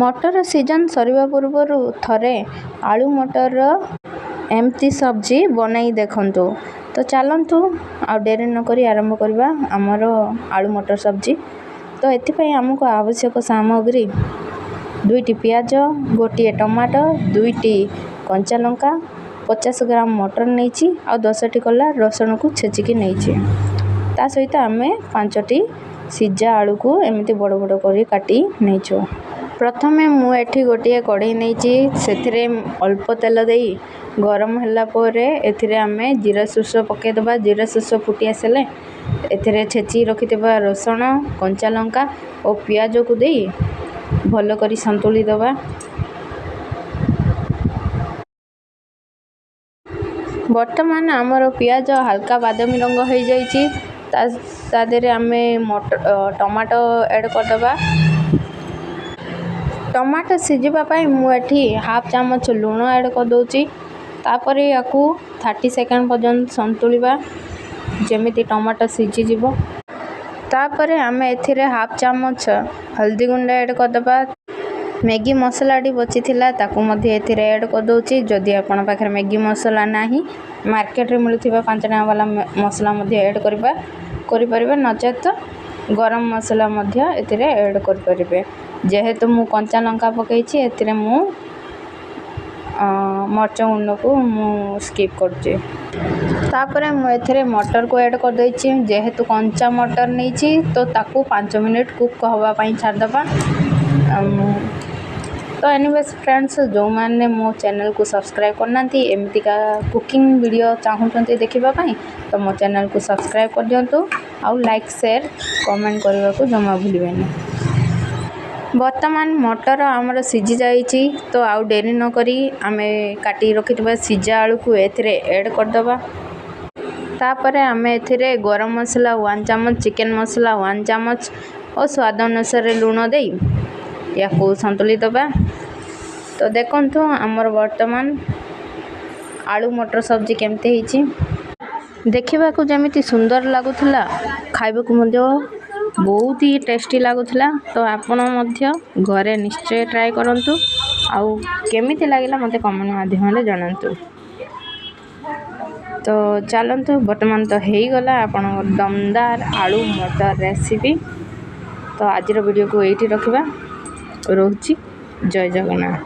ମଟର season ସରିବା ପୂର୍ବରୁ ଥରେ ଆଳୁ ମଟରର ଏମିତି ସବଜି ବନାଇ ଦେଖନ୍ତୁ। ତ ଚାଲନ୍ତୁ, ଆଉ ଡେରି ନକରି ଆରମ୍ଭ କରିବା ଆମର ଆଳୁ ମଟର ସବଜି। ତ ଏଥିପାଇଁ ଆମକୁ ଆବଶ୍ୟକ ସାମଗ୍ରୀ 2ଟି ପିଆଜ, ଗୋଟିଏ ଟମାଟୋ, 2ଟି କଞ୍ଚା ଲଙ୍କା, 50 ଗ୍ରାମ ମଟର ନେଇଛି ଆଉ 10ଟି କୋଲା ରସୁଣକୁ ଛେଚିକି ନେଇଛି। ତା ସହିତ ଆମେ 5ଟି ସିଝା ଆଳୁକୁ ଏମିତି ବଡ଼ ବଡ଼ କରି କାଟି ନେଇଛୁ। ପ୍ରଥମେ ମୁଁ ଏଠି ଗୋଟିଏ କଢ଼େଇ ନେଇଛି। ସେଥିରେ ଅଳ୍ପ ତେଲ ଦେଇ ଗରମ ହେଲା ପରେ ଏଥିରେ ଆମେ ଜିରା ସୋରିଷ ପକାଇଦେବା। ଜିରା ସୋରିଷ ଫୁଟି ଆସିଲେ ଏଥିରେ ଛେଚି ରଖିଥିବା ରସୁଣ, କଞ୍ଚା ଲଙ୍କା ଓ ପିଆଜକୁ ଦେଇ ଭଲ କରି ସନ୍ତୁଳି ଦେବା। ବର୍ତ୍ତମାନ ଆମର ପିଆଜ ହାଲକା ବାଦାମୀ ରଙ୍ଗ ହେଇଯାଇଛି। ତା ଦେହରେ ଆମେ ଟମାଟୋ ଆଡ଼୍ କରିଦେବା। ଟମାଟୋ ସିଝିବା ପାଇଁ ମୁଁ ଏଠି ହାଫ୍ ଚାମଚ ଲୁଣ ଆଡ଼୍ କରିଦେଉଛି। ତାପରେ ୟାକୁ 30 ସେକେଣ୍ଡ ପର୍ଯ୍ୟନ୍ତ ସନ୍ତୁଳିବା, ଯେମିତି ଟମାଟୋ ସିଝିଯିବ। ତାପରେ ଆମେ ଏଥିରେ ହାଫ୍ ଚାମଚ ହଳଦୀ ଗୁଣ୍ଡ ଆଡ଼୍ କରିଦେବା। ମ୍ୟାଗି ମସଲାଟି ବଚିଥିଲା, ତାକୁ ମଧ୍ୟ ଏଥିରେ ଆଡ଼୍ କରିଦେଉଛି। ଯଦି ଆପଣ ପାଖରେ ମ୍ୟାଗି ମସଲା ନାହିଁ, ମାର୍କେଟରେ ମିଳୁଥିବା 5 ଟଙ୍କା ବାଲା ମସଲା ମଧ୍ୟ ଆଡ଼୍ କରିପାରିବେ, ନଚେତ ଗରମ ମସଲା ମଧ୍ୟ ଏଥିରେ ଆଡ଼୍ କରିପାରିବେ। ଯେହେତୁ ମୁଁ କଞ୍ଚା ଲଙ୍କା ପକାଇଛି, ଏଥିରେ ମୁଁ ମରିଚ ଗୁଣ୍ଡକୁ ମୁଁ ସ୍କିପ୍ କରୁଛି। ତାପରେ ମୁଁ ଏଥିରେ ମଟରକୁ ଆଡ଼୍ କରିଦେଇଛି। ଯେହେତୁ କଞ୍ଚା ମଟର ନେଇଛି, ତ ତାକୁ 5 ମିନିଟ୍ କୁକ୍ ହେବା ପାଇଁ ଛାଡ଼ିଦେବା। ତ ଏନିୱେଜ୍ ଫ୍ରେଣ୍ଡସ୍, ଯେଉଁମାନେ ମୋ ଚ୍ୟାନେଲ୍କୁ ସବସ୍କ୍ରାଇବ୍ କରିନାହାନ୍ତି, ଏମିତିକା କୁକିଂ ଭିଡ଼ିଓ ଚାହୁଁଛନ୍ତି ଦେଖିବା ପାଇଁ, ତ ମୋ ଚ୍ୟାନେଲ୍କୁ ସବସ୍କ୍ରାଇବ୍ କରିଦିଅନ୍ତୁ ଆଉ ଲାଇକ୍, ସେୟାର, କମେଣ୍ଟ କରିବାକୁ ଜମା ଭୁଲିବେନି। ବର୍ତ୍ତମାନ ମଟର ଆମର ସିଝି ଯାଇଛି। ତ ଆଉ ଡେରି ନକରି ଆମେ କାଟି ରଖିଥିବା ସିଝା ଆଳୁକୁ ଏଥିରେ ଆଡ଼୍ କରିଦେବା। ତାପରେ ଆମେ ଏଥିରେ ଗରମ ମସଲା 1 ଚାମଚ, ଚିକେନ୍ ମସଲା 1 ଚାମଚ ଓ ସ୍ୱାଦ ଅନୁସାରେ ଲୁଣ ଦେଇ ୟାକୁ ସନ୍ତୁଳି ଦେବା। ତ ଦେଖନ୍ତୁ, ଆମର ବର୍ତ୍ତମାନ ଆଳୁ ମଟର ସବଜି କେମିତି ହେଇଛି। ଦେଖିବାକୁ ଯେମିତି ସୁନ୍ଦର ଲାଗୁଥିଲା, ଖାଇବାକୁ ମଧ୍ୟ ବହୁତ ହି ଟେଷ୍ଟି ଲାଗୁଥିଲା। ତ ଆପଣ ମଧ୍ୟ ଘରେ ନିଶ୍ଚୟ ଟ୍ରାଏ କରନ୍ତୁ ଆଉ କେମିତି ଲାଗିଲା ମୋତେ କମେଣ୍ଟ ମାଧ୍ୟମରେ ଜଣାନ୍ତୁ। ତ ଚାଲନ୍ତୁ, ବର୍ତ୍ତମାନ ତ ହେଇଗଲା ଆପଣଙ୍କ ଦମଦାର ଆଳୁ ମଟର ରେସିପି। ତ ଆଜିର ଭିଡ଼ିଓକୁ ଏଇଠି ରଖିବା। ରହୁଛି, ଜୟ ଜଗନ୍ନାଥ।